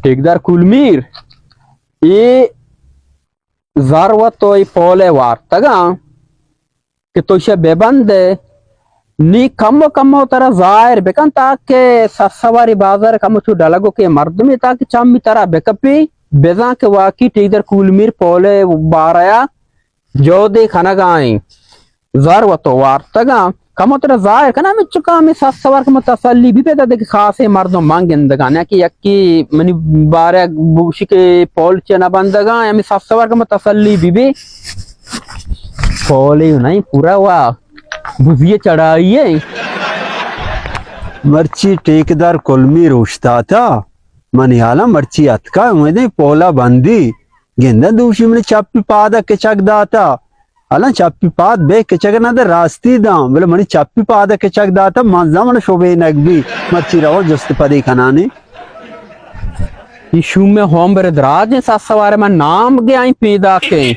ٹھیکیدار کولمیر، اے زر و تو اے پول ءَ وارتگاں کہ تو ایشی ءَ بہ بندے، نی کمو کمو ترا ظاہر بکن، تاکہ سسواری بازار کمو چو ڈلگو کہ مردمے، تاکہ چمی ترا بکپی، بزاں کہ واقعی ٹھیکیدار کولمیر پول ءِ بارہ ءَ جہدے کنگا ایں۔ زر و تو وارتگاں، کمو ترا ظاہر کناں، ہمے چکا ہمے سسوار کمو تسلی بہ بے، دگہ خاصیں مردم من گندگاں، نہ کہ یکے منی بارہ گوشی کہ پول چہ نہ بندگاں، ہمے سسوار کمو تسلی بہ بے۔ پولے نہیں، پورا وا بزی چڑھائی ہے۔ مرچی ٹھیکیدار کولمیر اوشتاتا، منی حالا مرچی اتکا، امیدیں پولا بندی۔ گنداں دوشی منی چپی پاد ءَ کچک داتا۔ الان چپی پاد بے کچک نہ دے، راستی داں، بلے منی چپی پاد ءَ کچک داتا، من زاں من شبینگ بی، مرچی رواں جست پدی کنانی۔ اے شوم ءِ ہوم بر دراج ایں، سسوار ءَ من نام گیائی پیداکیں۔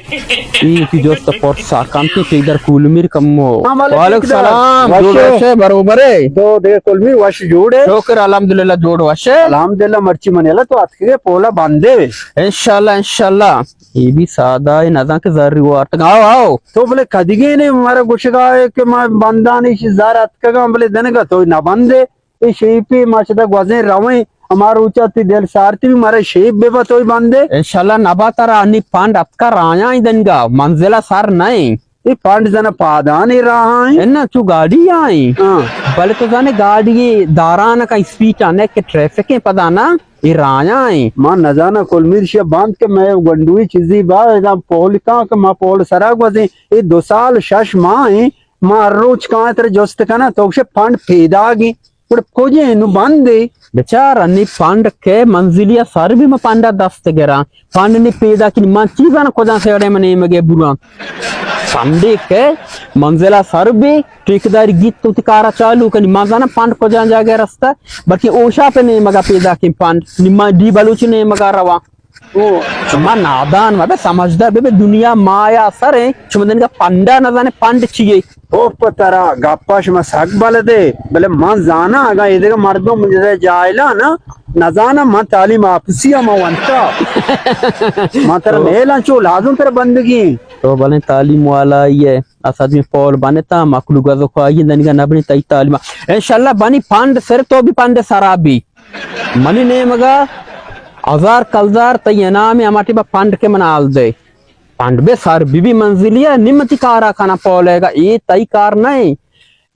اے وتی جست پرسا کنتی، ٹھیکیدار کولمیر کمو۔ ہاں، بلے وعلیکم ٹھیکیدار۔ سلام، جوڑ وشے؟ وشے، بروبرے؟ تو دگہ کولمیر وش جوڑے؟ شکر الحمدللہ جوڑ وشے۔ الحمدللہ، مرچی منی اللہ تو اتکگے پولا بندے۔ انشاءاللہ، انشاءاللہ۔ اے بی سادہ اے، نزاں کہ زری وارتگ۔ آؤ، آؤ۔ تو بلے کدیگے نے مارا گوشگا ہے کہ ما بندانی شی زر اتکگاں، بلے دنگا تو نہ بندے۔ اے شیپی ما شدا گوزیں رویں، ہما روچا تی دل سارتی بھی مارا شیپ بے بتوئی بندے۔ انشاءاللہ نبا، ترا انی پانڈ اتکا رایاں دنگا، منزلہ سر نہیں۔ اے پانڈ زنا پادانی راہ ہیں۔ انا چو گاڑی آئیں۔ ہاں۔ بلے تو زانے گاڑی داران کا اسپیڈ آنے کہ ٹریفک ہیں پدا نا۔ اے رایا ایں۔ ما نزاناں کلمیر شیا بانت کہ مئے گونڈوی چیزی با، ادا پول کاں کہ ما پول سرا گوزیں۔ اے دو سال شش ماہ ایں، ما ہر روچ کاں ترا جست کناں، تو گشے پنڈ پیداگی۔ گڑا کجے نو بندے؟ بچار انی پنڈ کہ منزلیا سر بی ما پنڈا دست گراں۔ پنڈ نی پیداکی نی من چی زاناں کجا سے اڑے من نیمگے براں۔ پنڈے کہ منزلا سر بی، ٹھیکیداری گیت تو تی کارا چالو کنی، من زاناں پنڈ کجا جاگہ رستہ، بلکہ اوشا پہ نیمگا پیداکیں پنڈ، نی من ڈی بلوچ نیمگا رواں۔ او۔ شما نادان مبے، سمجھدار ببے، دنیا مایا سر ایں، شما دنگا پنڈا نزانے پنڈ چیے؟ او پہ ترا گپا شما سک بلدے، بلے من زاناں اگاں اے دگہ مردم جاہلاں نا، نزاناں من تعلیم آپسی ہم ونتا۔ من ترا تو نیلاں چو لازم ترا بندگی۔ تو بلیں تعلیم والا ئے، اسد میں پول بنتا، مخلوق گزو خواہی دنگا نبنی تئی تعلیم۔ انشاءاللہ بنی پنڈ سر تو بھی پنڈ سرا بی۔ منی نیمگا ہزار کلدار تئی انعام، ہما ٹیما پنڈ کہ من حال دے۔ پنڈ بے سر بی بی منزلیا، نی من تی کارا کناں پولے گا، اے تئی کار نہ ایں،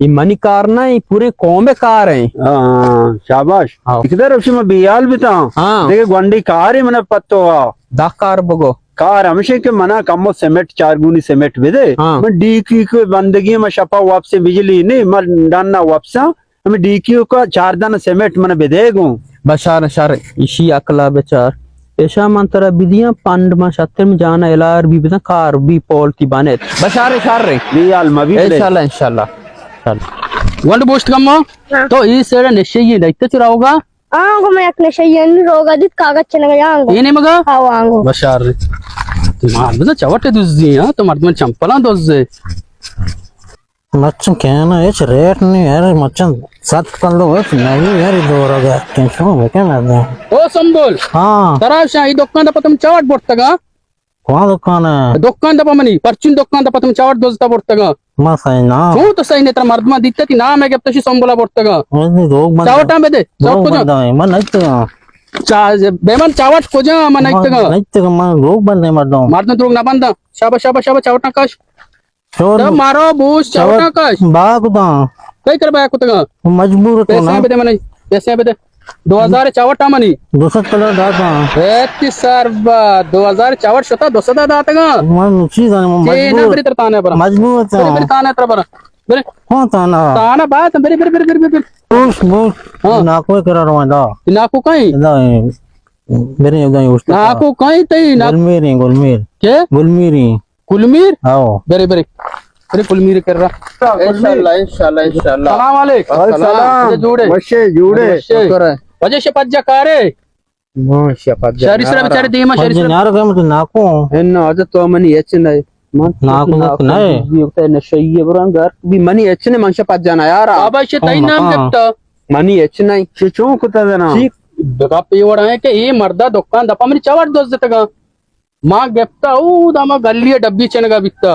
اے منی کار نہ ایں، پورے قوم کار ایں۔ ہاں، شاباش۔ ہاں۔ اکدر افشی ما بیال بتا۔ ہاں۔ دیگه گونڈی کاری من پتو آ۔ دا کار بگو۔ کار ہمشے کہ منا کمو سیمنٹ، چار گونی سیمنٹ بدے۔ ہاں۔ من ڈی کی کو بندگی، ما شپا واپس بجلی نہیں، من ڈننا واپساں۔ ہمے ڈی کیو کا چار دانہ سیمنٹ من بدے گوں۔ بشار شر، ایشی عقلا بچار۔ ایشا من ترا بدیاں پنڈ، من شتر من جانا الار بی بزن کار بی پول تی بنت۔ بشار شر۔ بی حال مبی بلے۔ انشاءاللہ، انشاءاللہ۔ ونڈ بوشت کمو؟ ہاں۔ تو ای سیڑا نشئی ہے، دائتے چرا ہوگا؟ آنگو میں یک نشئی ہے، روگا دیت کاغذ چنگا آنگو۔ اے نیمگا؟ ہاں، آنگو۔ بشار۔ تو مار بزن چوٹ دزی، ہاں؟ تو مردم چمپلاں دزے۔ مچن کہنا ہچ ریٹ نہیں یار، مچن ست کلو ہچ نہیں یار، دورا گیا۔ ٹینشن بکن ادا۔ او سمبل۔ ہاں۔ ترا شاہی دکان دا پتم چاٹ برتگا؟ کون دکان ہے؟ دکان دا پا منی، پرچین دکان دا پتم چاٹ دوزتا برتگا۔ ما صحیح نا۔ چون تو صحیح نہیں، ترا مردمان دیتا تی نام ہے گپتا شی سمبلا برتگا۔ لوگ بند۔ چاوٹاں بدے، چاوٹ لوگ کجا؟ بند ہے، من نہیں تو۔ چا، بے من چاوٹ کجا، من نہیں تگا۔ نہیں تگا، من لوگ بند ہے مردم۔ مردم دروگ نہ بندا۔ شابا، شابا، شابا، چاوٹاں کش۔ شور تو مارو بوش چاوٹ چاوٹاں کش۔ با کتا۔ کئی کر با کتگا؟ مجبور تو پیسے نا۔ بدے منی، پیسے بدے۔ دو ہزار چاوٹ منی۔ دو سد کلر داتا۔ ایتی سر با، دو ہزار چاوٹ شتا، دو سد داتگا۔ من چیز آنے، من تے نہ مجبور۔ بری تر تانے برا۔ مجبور تو۔ بری، بری تانے تر برا۔ بری۔ کون تانا؟ تانا بات، بری، بری، بری، بری، بری۔ بوش، بوش۔ ہاں۔ ناکو کرا روان دا۔ ناکو کہیں؟ دا، بری، دا، اوشتا۔ ناکو کہیں تئی؟ نا-، گلمیری، گلمیر۔ کے؟ گلمیری۔ کلمیر؟ ہاؤ۔ برے، برے۔ برے کلمیر کر رہا۔ انشاءاللہ، انشاءاللہ، انشاءاللہ۔ السلام علیکم۔ وعلیکم السلام۔ جوڑے؟ وشے، جوڑے۔ وشے۔ شکر ہے۔ وجہ شپت جا کارے؟ ہاں، شپت جا شاری سرا نارا۔ بیچارے دیما، شاری سرا۔ نارا کہ مت ناکو۔ انا، اجا تو منی اچ نہیں۔ من ناکو ناکو نہیں۔ یہ تے نشئی بران گھر۔ بھی منی اچ نے من شپت جانا یار۔ بابا، شے تئی نام گپتا۔ منی اچ نہیں۔ شے چون کتا دنا؟ شی گپ اے وڑ ایں کہ اے مردا دکان دپا منی چوٹ دزتگاں۔ ما گپتا او داما گلی ڈبی چنگا بیتا۔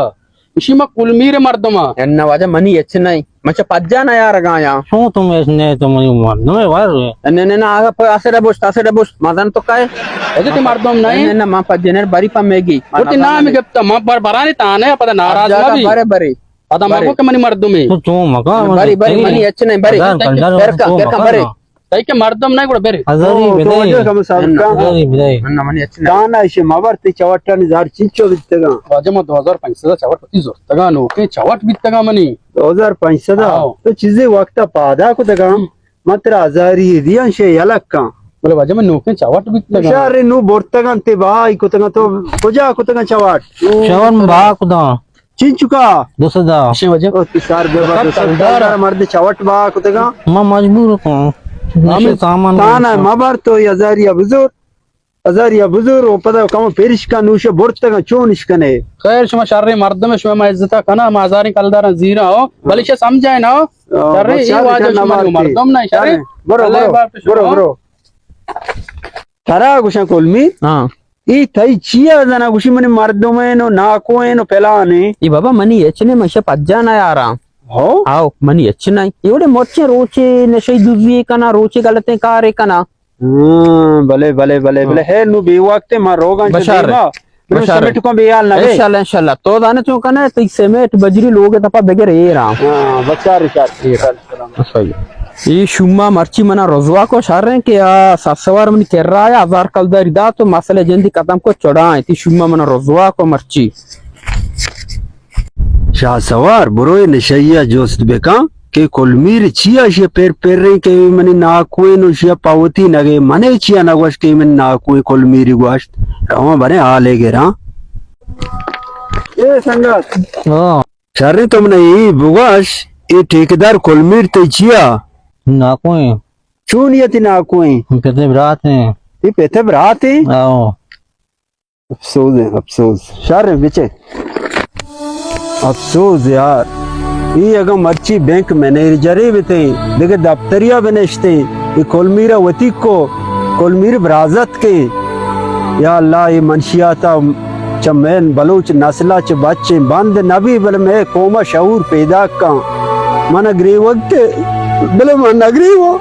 اشی ما کلمیر مردما۔ اناں واجہ منی ہچ نہ ایں۔ من چہ پجا نہ یارگا آیاں۔ چون تو میں نے تو منی مردم ہے ور۔ نہ، نہ، نہ، آگا پر اسے ڈبوشت، اسے ڈبوشت۔ مزن تو کائے؟ اجے تی مردم نہ ایں۔ نہ، نہ، من پجے نہ بری پا میگی۔ اور تی نام گپتا، من بر-، برانی تانے، پدا ناراض مہ بی۔ برے، برے۔ پدا مگو کہ منی مردمے۔ تو چون مکا، بری، بری، منی ہچ نہ ایں، بری۔ کلدار، کلدار، بری۔ تئی کہ مردم نہ گڑا برے۔ ہزاری تو بدے۔ واجہ کم صاحب کا۔ ہزاری بدے۔ نہ، منی ہچ نہ ایں۔ کانا ایشی مبر تی چوٹانی زار چنچو بیتگاں۔ واجہ ما دو ہزار پنچ سد چوٹ وتی زرتگاں، نوکیں چوٹ بیتگاں منی۔ دو ہزار پنچ سد؟ ہاں۔ تو چیزے وقتا پادا کتگاں۔ من ترا ہزاری دیاں شے یلکاں۔ بلے واجہ من نوکیں چوٹ بیتگاں۔ شہر نو برتگاں تے بہائی کتگاں تو کجا کتگاں چوٹ؟ چوٹ من بہا کتاں۔ چنچکا؟ دو سد۔ اشیں واجہ۔ او تی سر بے بات، دو سد کلدار۔ کلدار مرد چوٹ بہا کتگاں۔ ما مجبور کن۔ ہمیں سامان تانا مبر تو ہزاریا بزور۔ ہزاریا بزور و پدا کم پرشکا نوش برتگاں چون اش کنے۔ خیر شما شریں مردم، شما ما عزتا کنا، ما ہزاریں کلداراں زیراں ہو۔ بلے شما سمجھائے نا۔ ہاں، شریں، بس اے شر واجہ شر شما نبارتے۔ مردم نہ شریں۔ برو، اللہ برو، بار تو شما۔ برو، برو۔ ترا گوشاں کلمی۔ ہاں۔ اے تئی چیا زنا گوشی منی مردمین و ناکوین و پلانین۔ اے بابا منی ہچ نہ ایں، من شہ پجا نہ یاراں۔ ہو؟ آو، منی ہچ نہ ایں۔ اے وڑے مرچیں روچے نشئی دزی کنا، روچے غلطیں کارے کنا۔ ہاں، بلے، بلے، بلے، ہاں۔ بلے۔ ہے نو بے وقت ما روگاں چہ بشار۔ دیما۔ بلے بشار۔ سمیٹ کو بے حال نہ بے۔ انشاءاللہ، انشاءاللہ۔ تو دانے چون کنے، تئی سمیٹ بجری لوگ تپا بگر ایرا۔ ہاں، بچار، بچار۔ اے شوما مرچی منا رزوا کو شریں کہ آ ساسوار منی کرا آیا، ہزار کلداری دات و مسئلہ جندی ختم کو چڑائیں۔ تی شوما منا رزوا کو مرچی۔ شاہ سوار، برو اے نشئی ء جست بکن کہ کلمیر چیا اشی ء پر پریں کہ اے منی ناکوین و اشی ء پہ وتی نگے، من ء چیا نہ گوشت کہ اے منی ناکوین، کلمیری گوشت۔ رواں بریں حالے گراں۔ اے سنگت۔ ہاں۔ شریں تو من ء اے بگوش، اے ٹھیکیدار کلمیر تئی چیا؟ ناکوین۔ چون یتی ناکوین؟ پتے برات ہیں۔ اے پتے برات ہیں؟ آؤ۔ افسوز ہے، افسوز۔ شر ہے، بچے۔ افسوز یار۔ اے اگاں مرچی بینک منیجرے بتیں، دگہ دفتریا بنشتیں، اے کلمیرا وتی کو، کلمیر برازت کے۔ یا اللہ، اے منشیاتا چہ مئے بلوچ نسلا چہ بچیں بند نبی، بلے مئے قوما شعور پیداک کن۔ من گریوگ تے، بلے من نگریو۔